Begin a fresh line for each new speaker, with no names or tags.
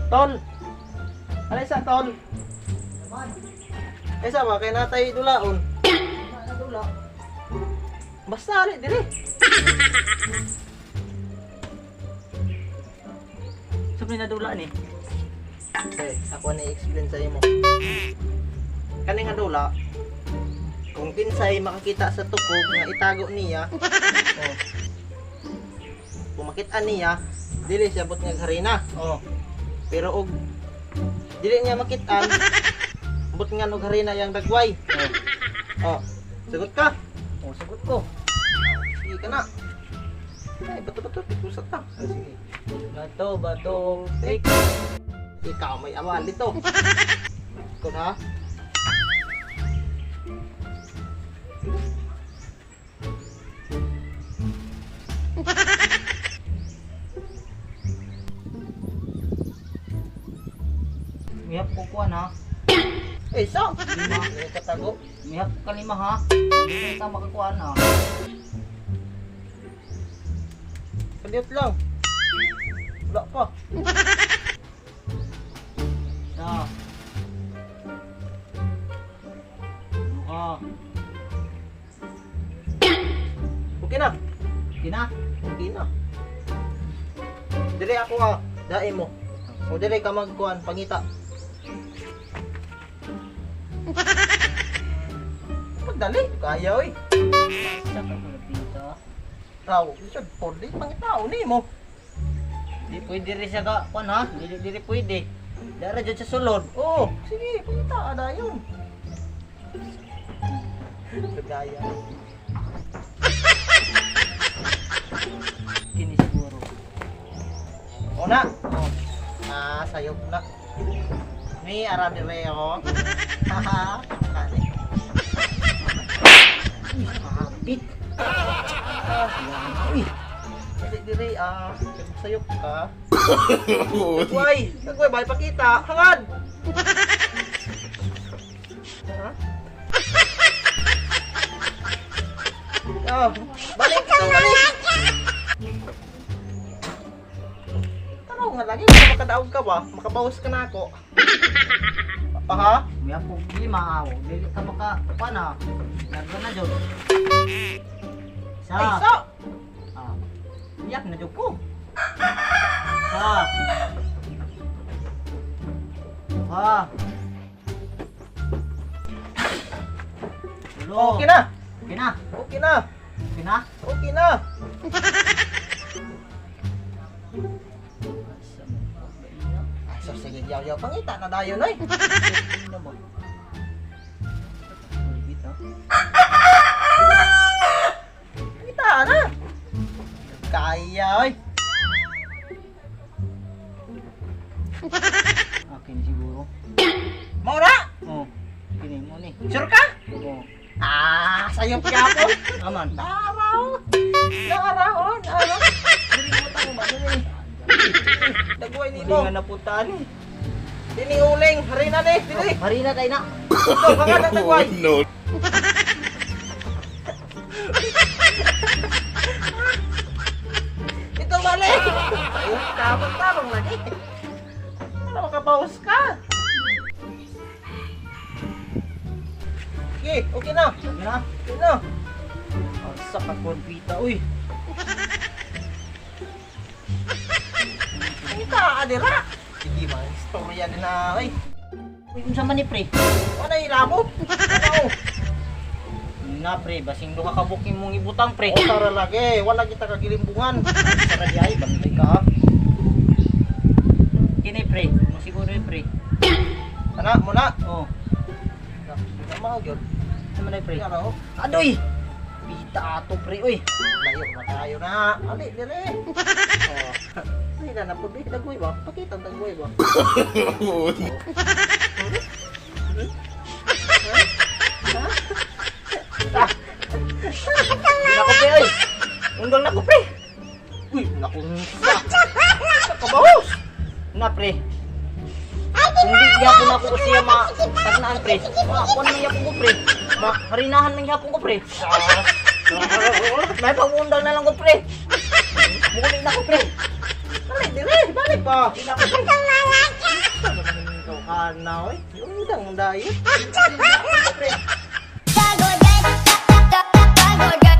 Tol. Alay sa tol. Eh sa ba kay natay dulaon.
Nadula.
Basta ali dire.
Sa may nadula ni.
Okay, ako na i-explain sa imo. Kani nga dula, kung kinsay makakita sa tukog nga itago niya, oh, kung makita niya, dili siya but nga harina.
Oh.
Pero og dili niya makitaan, but nga og harina yang dagway. Oh. Oh, sagot ka.
Oh, sagot ko.
Sige ka na. Ay, bato-bato, pikusat ta.
Oh, sige. Bato, bato, pick.
Ikaw may awal dito. Ikaw na.
Mihap ko kuan ha.
Eh, so.
Lima.
Ay, katago.
Mihap ko kalima ha. Hindi ka makakuan ha.
Kaliyot lang. Wala pa.
Isa. Duha.
Okay na.
Okay na.
Okay na. Dili ako ah. Dae mo. O dili ka magkuan pangita. Pagdali, kaya oy.
Isa ka dito.
Tao, isod por di pangitao ni mo.
Di pwede rin siya ka kuan ha. Dili dili pwede. Dara jud sa sulod.
Oo, sige, pangita dayon. Kaya.
Kini siguro.
O na.
Oh.
Ah, sayop na. Ni Arabi Reo. Haha. Kani.
Uy, kapit.
Ah,
Uy,
dili dili ah, sayop ka. Dagway, dagway bay pakita. Hangad. Ha? Oh, balik to, balik. Tanaw nga lagi, kung makadaog ka ba? Makabawas ka na ako. Paha?
mihap ko lima ha. Dili ka maka kuan ha. Larga na jud. Isa.
Ay, so!
Ah. Iyak na jud ko. Isa. Duha. Tulo.
Okay na!
Okay na.
Okay na!
Okay na.
Okay na! Ay, so sige, yaw yaw pangita na dayon oy.
Ano ba? Dito.
Pangita na. Kaya oy.
Akin siguro.
Mao na.
Oh. Kini mo ni.
Sure ka?
Oh.
Ah, sayop gyapon.
Aman.
Naraw. Naraw, naraw. Dili mo tao ba dili. Dagway
Hindi
nimo.
nga napuntaan eh.
Dini uling, harina ni, dili.
Harina tayo na.
Ito, hangad ang dagway.
No.
Ito mali. Sayop ka, magtarong lagi. Para makabawas ka. Okay, okay na.
Okay na.
Okay na.
Asa ka konpita uy.
Kita adira. Sige, mga istorya din na, ay.
Uy, unsa man ni pre?
Wala ilabot. Ano?
Na pre, basing duha ka buking mong ibutang pre.
O tara lagi, wala kita kagilimbungan.
Sara di ay bantay ka ha. Kini pre, mo siguro ni pre.
Ana, muna.
Oh,
Na, mao gyud.
unsa man ni pre?
Ano?
Adoy. Pita ato pre uy.
Layo na tayo na. Ali, dire. Oh. Pakita na po, dagway ba? Pakita ang dagway ba?
Nako, pre, oy. Undang nako, pre.
Uy, naku. Kabahos!
Na, pre. Kung di gyapon ako ko siya ma tagnaan, pre. Makuan man gyapon ko, pre. Ma harinahan man gyapon ko, pre. May pag-undang na lang ko, pre. Muli na ko, pre.
Balik dire, balik pa.
Di na ko, pre.
Ikaw ka na, oy. Undang dayo.
Pre.
Gago, gago, gago, gago.